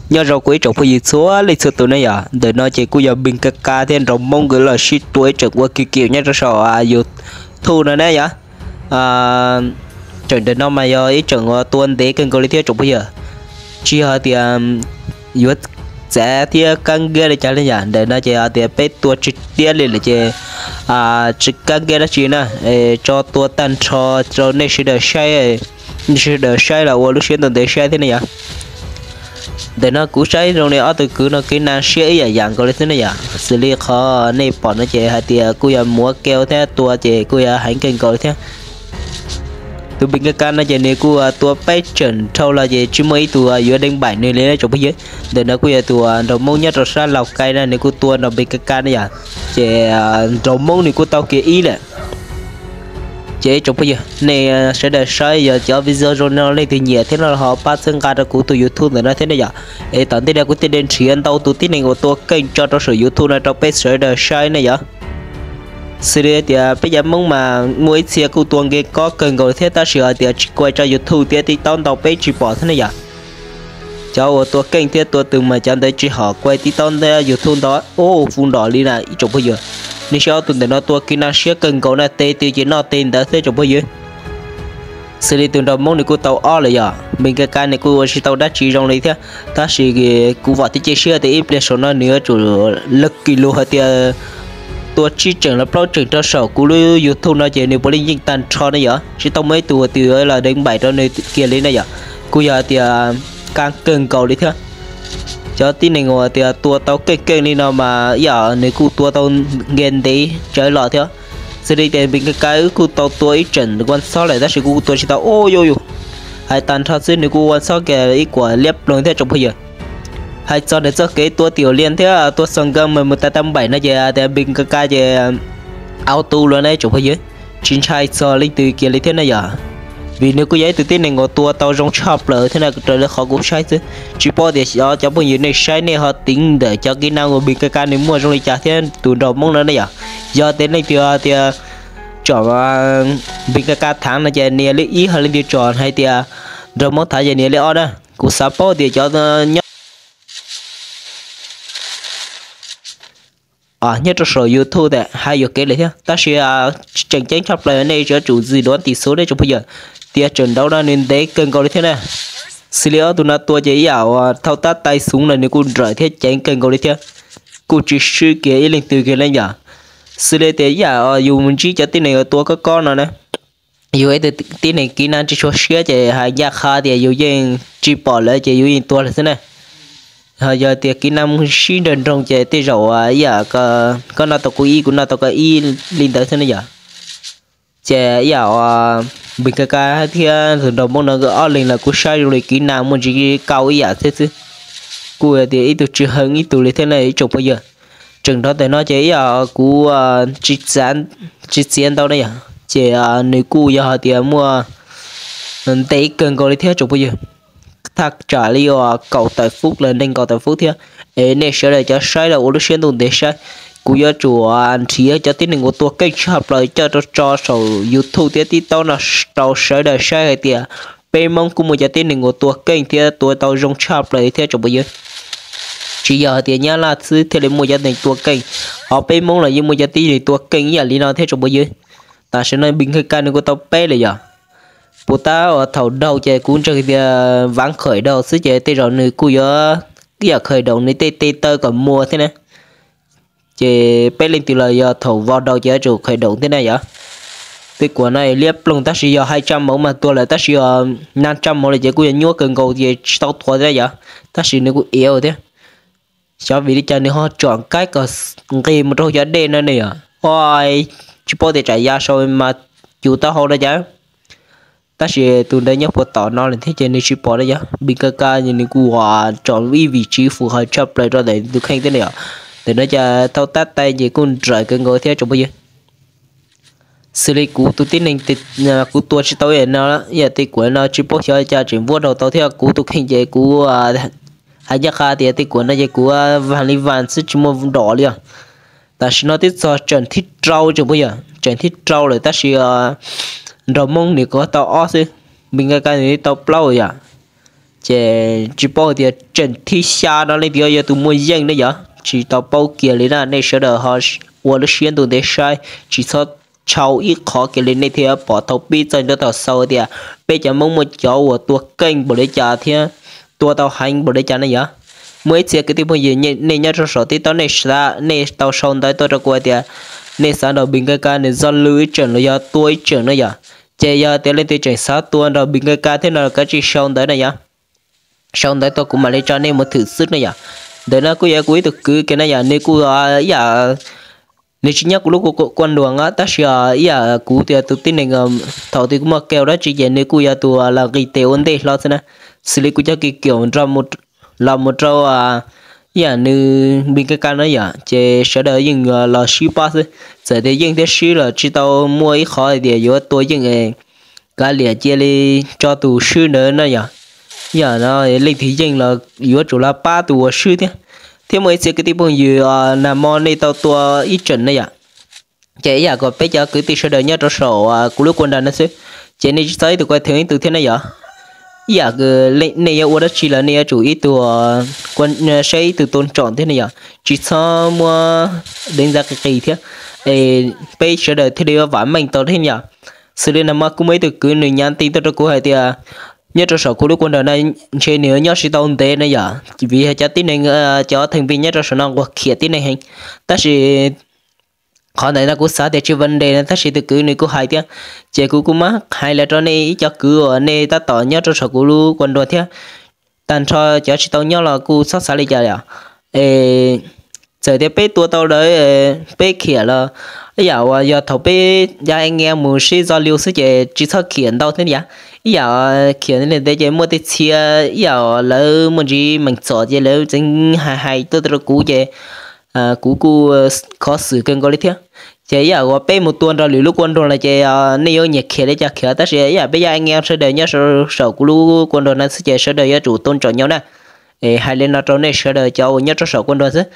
Nyob zoo kuv ib tsoom phooj ywg txhua leej txhua tus ne yom, ntawm no ces kuj yog Npis Ka Ka thiab Nraug Moob nkawd los sib tua ib tseem ua kiv kiv nyob rau saum YouTube no ne yom. Tseem ntawm no mas yog ib tseem uas tua ntev kawg nkaus li thiab tsoom phooj ywg. Tsis yog hais tias yuav txav thiab kab nkiab li cas li yom, ntawm no ces hais tias peb tua tsis tiab li lawm ces tsis kab nkiab dab tsi na, tso tua tag nrho rau nej sawv daws saib, nej sawv daws saib los ua lub siab ntuj ntev saib thiab ne yom. Ntawm no kuv saib zoo li ob tug kwv no kev nas siab ib yam yam nkaus li thiab ne yom, xws li qhov nej pom no ces hais tias kuj yog muav keo thiab tua ces kuj yog heev kawg nkaus li thiab. Tus Npis Ka Ka no ces nws kuj tua peb tseem dhau los ces tsis muaj ib tug yuav deev npaim nws li tsoom phooj ywg. Ntawm no kuj yog tus Nraug Moob nyob rau sab Laus Kai na, nws kuj tua nrog Npis Ka Ka ne yom, ces Nraug Moob nws kuj tau kiag ib lawm. Ces ib tsoom phooj ywg, nej sawv daws saib yog cov video zoo no leej twg nyiam thiab no ho pab txhawb nqa rau kuv tus YouTube ntawm no thiab ne yom. Es tom ntej no kuv thiaj li nrhiav ntau tus tib neeg uas tua keej tso rau saum YouTube no rau peb sawv daws saib ne yom. Xws li tias peb cov Hmoob mas muaj ib txhia kuj tua nqi kob kawg nkaus thiab tab sis hais tias tsis kuaj tso YouTube thiab TikTok ntau peb tsis pom thiab ne yom. Cov uas tua keej thiab tua twg mas cov ntawd tsis hom kuaj TikTok thiab YouTube ntau, ub, fu nrom li na ib tsoom phooj ywg. Nej saib ob tug ntawm no tua kev nas siab kawg nkaus na, tes twg ces noj tes ntawd thiab tsoom phooj ywg. Xws li tus Nraug Moob nws kuj tau ob lawm yom, Npis Ka Ka nws kuj ua tsis tau dab tsi zoo li thiab, tab sis kuv vam thiab cia siab tias ib pliag saum no nws yuav tsum lucky lus hais tias tua tsib tseem los plaub tseem rau saum kuv lub YouTube no ces nws puav leej yeej tag nrho ne yom, tsis tau muaj ib tug uas twg yuav los deev npaim rau nws kiag li ne yom. Kuj yog hais tias kaj kawg nkaus li thiab. Cov tib neeg uas tias tua tau keej keej li no mas ib yam nws kuj tua tau nqia ntev tsawv los thiab. Xws li tias Npis Ka Ka wb kuj tau tua ib tseem ua ntxhov lawm tab sis kuv kuj tua tsis tau ub yuj yus. Hais tag nrho xwb nws kuj ua ntxhov kiag ib kuam liab ploog thiab tsoom phooj ywg. Hais txog nws txoj kev tua tiam liaj thiab tua xo nkees mas mus tas tau npaim no ces tias Npis Ka Ka ces au tu luaj na tsoom phooj ywg, tsis ntshai txog leej twg kiag li thiab na yom. Vim nws kuj yog ib tug tib neeg uas tua tau zoo tshaj plaws thiab na, raws li qhov kuv saib xwb. Tsis paub tias xyov cov phooj ywg nej saib nej ho teev ntawm cov kev nas uas Npis Ka Ka nws muaj zoo li cas thiab tus Nraug Moob no na yom. Yog tias leej twg tias tsom Npis Ka Ka thav no ces nias li ib, ho leej twg tsom hais tias Nraug Moob thav ces nias li ob na. Kuv xav paub tias cov nyob nyob rau saum YouTube tas hais yuam kev lawm thiab, tab sis tseem ceeb tshaj plaws nej yuav tsum zis duav tim xub nej tsoom phooj ywg, tias tseem nraud no nws ntev kawg nkaus li thiab na. Xws li ob tug no tua ces ib yam uas thauj tab tais xub na nws kuj nrawm thiab ceev kawg nkaus li thiab, kuj tsis swb kiag ib leej twg kiag li yom. Xws li tias ib yam yus mus ntsib cov tib neeg uas tua kob kob no na, yus ib tug tib neeg kev nas tsis tshua siab ces hais ncaj qha tias yus yeej tsis pom lawm ces yus yeej tua lawm xwb na. Ho yog tias kev nas mus sib nrawg nroog ces tej zaum ib yam koj noj tau kuv ib, kuv noj tau koj ib li ntawd xwb na yom. Ces ib yam Npis Ka Ka thiab tus Nraug Moob no nkawd ob leeg los kuj saib zoo li kev nas muaj ntsis kaus ib yam thiab xwb. Kuj tias ib tug tsis heev ib tug li thiab na ib tsoom phooj ywg. Tseem nrov ntawm no ces ib yam kuv tsis txiav ntau na yom, ces nws kuj yog hais tias muaj ntev kawg nkaus li thiab tsoom phooj ywg. Thaj tsam li uas kaum tawm fub los nees nkaum tawm fub thiab. Es nej sawv daws cov saib los ua lub siab ntuj ntev saib, kuv yuav tsum nrhiav cov tib neeg uas tua keej tshaj plaws coj rau tso saum YouTube thiab TikTok no rau sawv daws saib hais tias peb Hmoob kuj muaj cov tib neeg uas tua keej thiab tua tau zoo tshaj plaws thiab tsoom phooj ywg. Tsis yog hais tias Nyab Laj xwb thiaj li muaj cov neeg tua keej, ho peb Hmoob los yeej muaj cov tib neeg tua keej ib yam li no thiab tsoom phooj ywg. Tam sim no Npis Ka Ka nws kuj tau peb lawm yom. Puas tab uas thaum dhau ces kuv ntseeg tias vav khawm dhau xwb ces tej zaum nws kuj yuav ib yam khawm doos nws tej tes taw kom muag thiab na. Ces peb leej twg los yog thaum vau dhau ces yuav tsum khawm doos thiab na yom. Tej kuam no liab ploog tab sis yog hais tsaj mauv mas tuag lawm tab sis yog nas tsaj mauv lawm ces kuj yog nyuaj kawg nkaus ces tsis tau tuag thiab yom. Tab sis nws kuj iab thiab. Xyov vim li cas nws ho tsom kaib kom nqis mus rau cov dej no ne yom. Ua, tsis paub tias tsam ya sau mas cus taub hau no cas. Tab sis tus ntawd nyob puag tom no lawm thiab ces nws tsis pom na yom. Npis Ka Ka nws kuj tsom ib vim tsiv fus hais tshaj plaws rau ntawm tus kheej thiab na yom. Ntawm no cas thauj tab tais ces kuj nrawm kawg nkaus thiab tsoom phooj ywg. Xws li kuv tus tib neeg, kuv tua tsis tau no, yam tej kuam no tsis paub xyov cas tseem vuab rau tau thiab kuv tus kheej ces kuv hais ncaj qha tias tej kuam no ces kuv vas li vas xwb tsis muaj nrom li os. Tam sim no twb txog tseem thib rau tsoom phooj ywg, tseem thib rau lawm tab sis Nraug Moob nws kuj tau ob xwb, Npis Ka Ka nws tau plaub yom. Ces tsis paub tias tseem thib xya no leej twg yog tus muaj yeej ne yom, tsis tau paub kiag li na. Nej sawv daws ho ua lub siab ntuj ntev saib, tsis txhob tshau ib qho kiag li, nej thiaj pom thaum pib txog ntua thaum xaus tias peb cov Hmoob muaj cov uas tua keej npaum li cas thiab tua tau heev npaum li cas ne yom. Muaj ib txhia kwv tij phooj ywg nej nyob rau saum TikTok nej xav, nej tau sau ntawv tuaj rau kuv hais tias nej xav nrog Npis Nka Ka nws zog lw ib tseem los yog tua ib tseem no yom. Ces yog tias leej twg tseem xav tua nrog Npis Nka Ka thiab no los kav tsij sau ntawv na yom. Sau ntawv tuaj kuv mam li tso nej mus thwm xwb na yom. Ntawm no kuj yog kuv ib tug kwv kiag na yom, nws kuj ib yam, nws tsis nyob kuv lub kuaj nruas os, tab sis ib yam kuv tias tus tib neeg thaum twg kuv muaj kev dab tsi ces nws kuj yog tus los nqis tes ua ntej hlo xwb na. Xws li kuv cov kiv kium nrog los mus rau ib yam nws Npis Nka Ka no yom, ces sawv daws yeej los sib pab xwb. Txawm tias yeej thiab swb los tsis tau muaj ib qho hais tias yuav tua yeej, kav liam cia li tso tus swb ntawd na yom. Yam no leej twg yeej los yuav tsum los pab tus uas swb thiab. Thiab muaj ib txhia kwv tij phooj ywg nag hmo nej tau tua ib tseem na yom. Ces ib yam kom peb cov kwv tij sawv daws nyob rau saum kuv lub kuaj nruas no xwb, ces nej tsis txhob ib tug kuj theej ib tug thiab na yom. Ib yam nej yuav ua dab tsi los nej yuav tsum ib tug saib ib tug tua ntsoom thiab ne yom, tsis txhob muab deev ntxa qis qis thiab, peb sawv daws thiaj li yuav vam meej tau thiab yom. Xws li nag hmo kuj muaj ib tug kwv nws nyav ti tuaj rau kuv hais tias nyob rau saum kuv lub kuaj nruas no ntshe nws nyob tsis tau ntev na yom, vim yog cov tib neeg, cov theej npis nyob rau saum no nquag khiam tib neeg heev. Tab sis qhov ntawd no kuv xav tias tsis vab ntes no, tab sis tus kwv nws kuj hais thiab, ces kuv kuj muab hais los rau nej ib co kwv uas nej tab tom nyob rau saum kuv lub kuaj nruas thiab. Tag nrho cov tsis tau nyob los kuj txhob xav li cas os. Txawm tias peb tua tau lawv, peb khiam los ib yam uas yog thaum peb ya e nge mus sib zog liu xwb ces tsis txhob khiam ntau thiab yom. Ib yam khiam li ntev ces muaj tej txhia ib yam lawv muaj ntsis meem txom ces lawv txeev hais hais tuaj rau kuv ces kuv kuj kho xwm kawg nkaus li thiab. Ces ib yam uas peb mus tua nrog lwm lub kuaj nruas lawm ces nej yuav nyiam khiam li cas khiam, tab sis ib yam peb ya e nge sawv daws nyob saum kuv lub kuaj nruas no xwb ces sawv daws yuav tsum tau ntsoov nyob na. Es hais li no rau nej sawv daws cov uas nyob rau saum kuaj nruas xwb.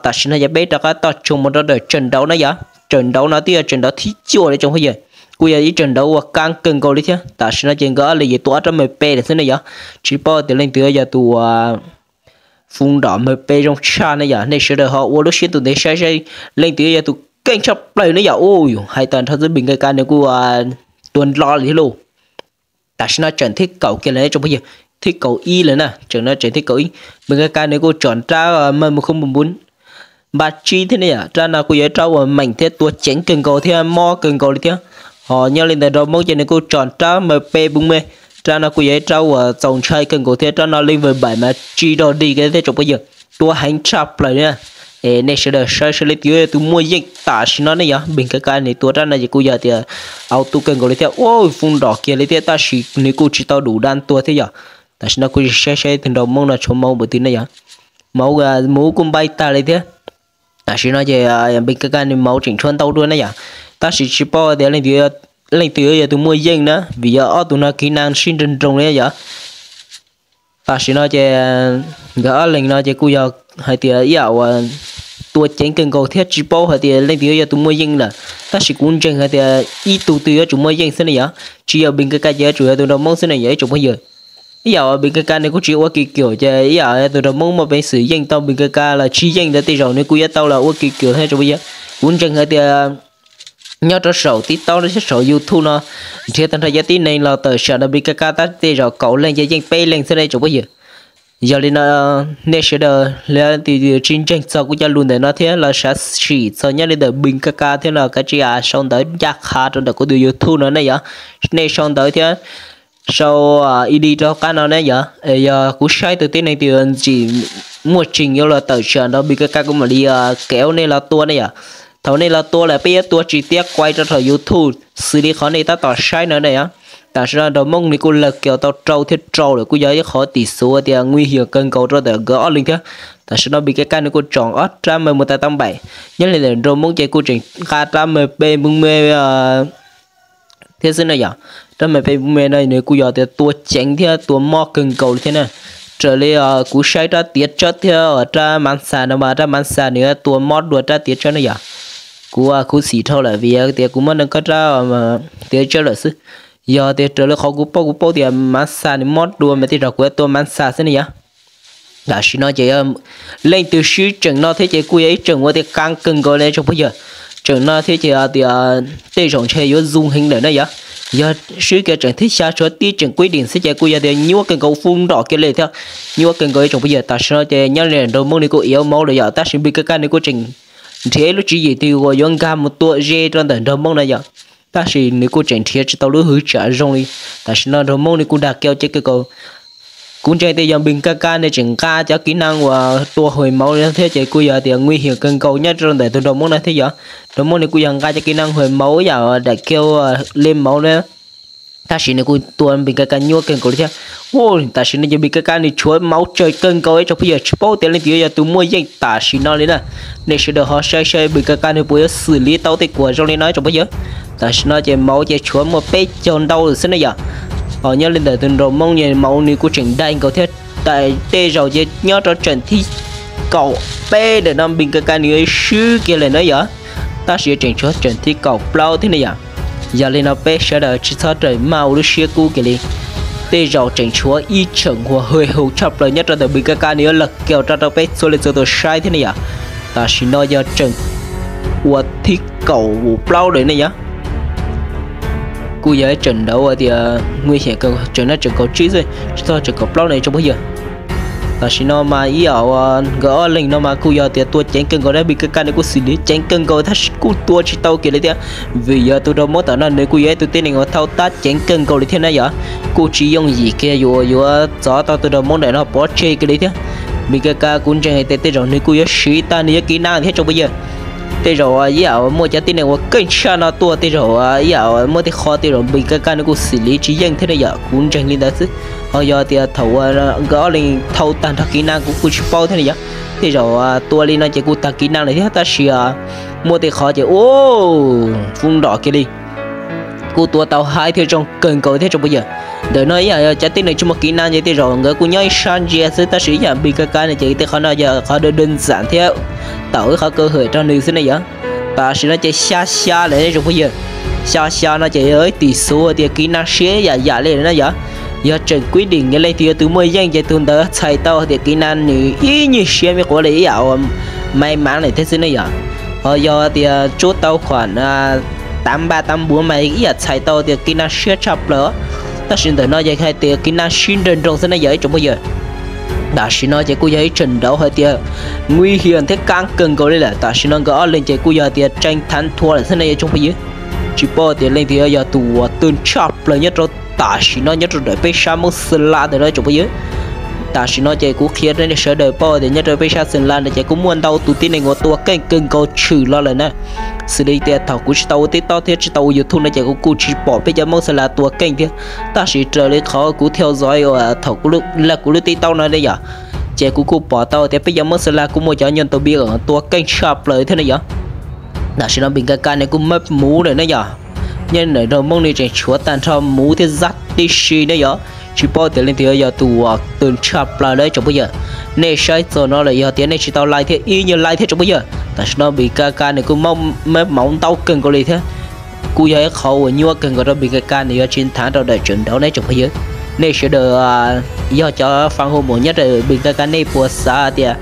Tam sim no ces peb rov qab toj tsoo mus rau ntawm tsawm nraud na yom. Tsawm nraud no twb yog tsawm nraud thib cuaj li tsoom phooj ywg, kuj yog ib tsawm nraud uas kab kawg nkaus li thiab. Tam sim no ces nkawd ob leeg yeej tua ob rab M P lawm xwb ne yom, tsis paub tias leej twg yog tus uas foo nrom M P zoo tshaj ne yom. Nej sawv daws ho ua lub siab ntuj ntev saib saib leej twg yog tus keej tshaj plaws ne yom. Ub, hais tag nrho xwb Npis Nka Ka nws kuj tua nlo li thiab lauj. Tam sim no tsawm thib kaum kiag lawm tsoom phooj ywg, thib kaum ib lawm na, tsawm no tsawm thib kaum ib. Npis Nka Ka nws kuj tsom rab maj mus khub npu npu npaj tsib thiab ne yom. Rab no kuj yog ib rab uas meem thiab tua ceev kawg nkaus thiab mob kawg nkaus li thiab. Ho nyob li ntawd nraug Hmoob ces nws kuj tsom rab M P npu me, rab no kuj yog ib rab uas txaus ntshai kawg nkaus thiab, rab no leej vawg npaim mas tsis dog dig thiab tsoom phooj ywg, tua heev tshaj plaws li na. Es nej sawv daws saib saib leej twg yog tus muaj yeej tam sim no ne yom. Npis Nka Ka nws tua rab no ces kuj yog tias auto kawg nkaus li thiab, ua foo nrom kiag li thiab, tab sis nws kuj tsis tau dum dab tua thiab yom. Tam sim no kuj saib saib tus nraug Hmoob no tshuav mauv npaum twg ne yom. Mauv, mauv kuj npai tag li thiab. Tam sim no ces Npis Nka Ka nws mauv tseem tshuav ntau dua na yom, tab sis tsis paub tias leej twg yog tus muaj yeej na, vim yog ob tug no kiv na sib nroo nroo li yom. Tam sim no ces nkawd ob leeg no ces kuj yog hais tias ib yam uas tua ceev kawg nkaus thiab, tsis paub hais tias leej twg yog tus muaj yeej lawm, tab sis kuv ntseeg hais tias ib tug twg yuav tsum muaj yeej xwb ne yom, tsis yog Npis Nka Ka ces yuav tsum yog tus nraug Hmoob xwb ne yom ib tsoom phooj ywg. Ib yam Npis Nka Ka nws kuj tsis ua kiv kium ces ib yam tus nraug Hmoob muaj peev xwm yeej tau Npis Nka Ka los tsis yeej ntawd tej zaum nws kuj yuav tau los ua kiv kium thiab tsoom phooj ywg. Kuv ntseeg hais tias nyob rau saum TikTok los saum YouTube no nrhiav tag nrho cov tib neeg los tawm sam nrog Npis Nka Ka tab tej zaum kaum leej ces yeej peb leeg xwb ne tsoom phooj ywg. Yog li no nej sawv daws leej twg tsis ntseeg txog kuv cov lus ntawm no thiab los xav sim txog nyob li ntawm Npis Nka Ka thiab no kav tsij sau ntawv ncaj qha rau ntawm kuv tus YouTube no ne yom. Nej sau ntawv thiab sau ID rau qab no ne yom. Yog kuv saib tus tib neeg twg tseem muaj tseeb yuav los tawm sam nrog Npis Nka Ka kuv mam li kev nej los tua ne yom. Thaum nej los tua lawm peb yuav tua tsis tiab kuaj rau saum YouTube xws li qhov nej tab tom saib no ne yom. Tam sim no nraug Hmoob nws kuj lawv kiag tau rau thiab rau lawm, kuj yog ib qhov tim xu tias nguy hiểm kawg nkaus rau ntawm nkawd ob leeg thiab. Tam sim no Npis Nka Ka nws kuj tsom ob rab maj mus tas tau npaim, nyob li ntawm nraug Hmoob ces kuj tseem nqa rab maj pe npu me thiab xwb na yom. Rab maj pe npu me no nws kuj yog tias tua ceev thiab tua mob kawg nkaus li thiab na. Raws li kuv saib rab tiav tsawb thiab rab mav xa no mas rab mav xa nws tua mob dua rab tiav tsawb na yom. Kuv khuv xim dhau lawm vim tias kuv muab noj koj rab tiav tsawb lawm xwb. Yog tias raws li qhov kuv paub, kuv paub tias Mav Xa nws mob dua mas tej zaum kuv yuav tua Mav Xa xwb ne yog. Tam sim no ces leej twg swb tseem no thiab ces kuj yog ib tseem ua tias qab kawg nkaus li tsoom phooj ywg. Tseem no thiab ces tias tej zaum ntshe yuav zoo heev lawm na yog. Yog swb kiag tseem thib xya tshuav tib tseem kuib dim xwb ces kuj yog tias nyuaj kawg nkaus, fub nrom kiag li thiab, nyuaj kawg nkaus li tsoom phooj ywg. Tam sim no ces nyob li nraug Hmoob nws kuj iov maub lawm yog, tab sis Npis Kaj Kaj nws kuj tseem nrhiav ib lub tswv yim twg uas yuav nkag mus tua ze rau ntawm nraug Hmoob na yog, tab sis nws kuj tseem nrhiav tsis tau lub hwv tsam zoo li. Tam sim no nraug Hmoob nws kuj dag kiag ceev kawg nkaus. Kuv ntseeg tias yog Npis Kaj Kaj nws tseem nqa cov kiv naj uas tua hais mauv li no thiab ces kuj yog tias nguy hiam kawg nkaus nyob rau ntawm tus nraug Hmoob no thiab yog. Nraug Hmoob nws kuj yog nqa cov kiv naj hais mauv yam daim kiag li mauv na, tab sis nws kuj tua Npis Kaj Kaj nyuaj kawg nkaus li thiab. Tam sim no ces Npis Kaj Kaj nws tshuav mauv tsawg kawg nkaus ib tsoom phooj ywg, tsis paub tias leej twg yuav yog tus muaj yeej tam sim no li na. Nej sawv daws ho saib saib Npis Kaj Kaj nws puas yuav xws li tau tej kuam zoo li no ib tsoom phooj ywg. Tam sim no ces mauv ces tshuav muaj peb caug ntau lawm xwb ne yom. Ho nyob li ntawm tus nraug Hmoob ces mauv nws kuj tseem dai nkaus thiab, tej zaum ces nyob rau tseem thib kaum peb ntawm no Npis Kaj Kaj nws yuav swb kiag lawm na yom. Tab sis tseem tshuav tseem thib kaum plaub thiab ne yom. Yog li no peb sawv daws tsis txhob rawm maj ua lub siab kub kiag li. Tej zaum tseem tshuav ib tseem uas hwj huj tshaj plaws nyob rau ntawm Npis Kaj Kaj nws yuav los kiag rau rau peb txhua leej txhua tus saib thiab ne yom. Tam sim no yog tseem uas thib kaum plaub lawm ne yom. Kuj yog ib tseem ntawd tias nguy hiam, tseem no tseem kaum tsib xwb, tsis txog tseem kaum plaub ne tsoom phooj ywg. Tam sim no mas ib yam nkawd ob leeg no mas kuj yog tias tua ceev kawg nkaus, Npis Kaj Kaj nws kuj xws li ceev kawg nkaus tab sis kuj tua tsis tau kiag li thiab. Vim yog tus nraug Hmoob tam no nws kuj yog ib tug tib neeg uas thau tab ceev kawg nkaus li thiab na yom. Kuj tsis yooj yim kiag yuav yuav txov tau tus nraug Hmoob ntawm no pov tseg kiag li thiab. Npis Kaj Kaj kuv ntseeg hais tias tej zaum nws kuj yuav siv tag nws cov kiv naj thiab tsoom phooj ywg. Tej zaum ib yam muaj cov tib neeg uas keej tshaj no tuaj, tej zaum ib yam muaj tej qho tej zaum Npis Kaj Kaj nws kuj xws li tsis yeej thiab ne yom, kuv ntseeg li ntawd xwb. Ho yog tias thaum uas nkawd ob leeg thau tag nrho kiv naj kuv kuj tsis paub thiab ne yom. Tej zaum tua li no ces kuj tag kiv naj lawm thiab tab sis muaj tej qho ces u, fub nrom kiag li. Kuj tua tau haib thiab zoo kawg nkaus thiab tsoom phooj ywg. Ntawm no ib yam cov tib neeg tsis muaj kiv naj ces tej zaum nkawd kuj nyob ib sab ntsia xwb tab sis ib yam Npis Kaj Kaj no ces tej qhov no yog qhov dawb dawb ntxam thiab tawm ib qhov kaw hawm rau nws xwb ne yom. Tam sim no ces xya xya lawm ne tsoom phooj ywg. Xya xya no ces yog ib tim xov tias kiv naj siab yam yam li lawm na yom. Yog tseem kuib dim leej twg yog tus muaj yeej ces tus ntawd txhais tau hais tias kiv naj nws ib nyuag siab me quav li ib yam uas maiv mav lawm thiab xwb ne yom. Ho yog tias tsub tau khuam tav npaj tav npuav mas ib yam txhais tau tias kiv naj siab tshaj plaws. Tab sis ntawm no ces hais tias kiv naj sib nrawg nroos xwb ne yom ib tsoom phooj ywg. Tam sim no ces kuj yog ib tseem nraud hais tias nguy hiam thiab kab kawg nkaus li lawm. Tam sim no nkawd ob leeg ces kuj yog tias tseev thav thua lawm xwb ne yom tsoom phooj ywg. Tsis paub tias leej twg yog tus uas tw tshaj plaws nyob rau tam sim no nyob rau ntawm peb sab Hmoob Xwm Laj ntawm no tsoom phooj ywg. Tam sim no ces kuv qhia rau nej sawv daws paub tias nyob rau peb sab Xwm Laj no ces kuj muaj ntau tus tib neeg uas tua keej kawg nkaus tshwm los lawm na. Xws li tias thaum kuv tsis tau ua TikTok thiab tsis tau ua YouTube no ces kuv kuj tsis pom peb cov Hmoob Xwm Laj tua keej thiab. Tab sis raws li qhov kuv thiaj zov uas thaum kuv lub, kuv lub TikTok no ne yom, ces kuv kuj pom tau tias peb cov Hmoob Xwm Laj kuj muaj cov nyuag tus bi tua keej tshaj plaws thiab ne yom. Tam sim no Npis Kaj Kaj nws kuj mab muv lawm ne yom. Nyob ntawm nraug Hmoob nws tseem tshuav tag nrho muv thiab zab tib si ne yom. Tsis paub tias leej twg yog tus uas tw tshaj plaws lawm tsoom phooj ywg. Nej saib txog no lawm yog tias nej tsis tau like thiab ib nyuag like thiab tsoom phooj ywg. Tam sim no Npis Kaj Kaj nws kuj mab mauv ntau kawg nkaus li thiab. Kuj yog ib qhov uas nyuaj kawg nkaus rau Npis Kaj Kaj nws yuav tsis nthav rau daim tseem nraud ne tsoom phooj ywg. Nej sawv daws yog cov fans hau mos nyob rau Npis Kaj Kaj nej puas xav tias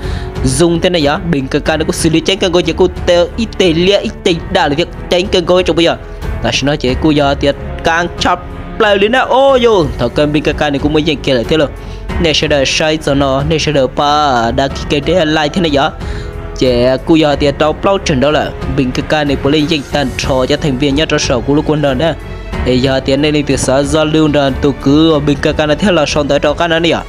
zoo thiab ne yom. Npis Kaj Kaj nws kuj xws li ceev kawg nkaus ces kuj tau ib teg liab ib teg daj li thiab ceev kawg nkaus tsoom phooj ywg. Tam sim no ces kuj yog tias kab tshaj plaws li na. Au yus, thaum kawg Npis Kaj Kaj nws kuj muaj yeej kiag lawm thiab lauj. Nej sawv daws saib txog no nej sawv daws pab đăng ký kênh thiab like thiab ne yom. Ces kuj yog tias rau plaub tseem nraud lawm, Npis Kaj Kaj nws puav leej yeej tag nrho cov thành viên nyob rau saum kuv lub kua nrog na. Es yog tias nej leej twg xav giao lưu nrog tus kwv uas Npis Kaj Kaj no thiab los sau ntawv rau qab no ne yom.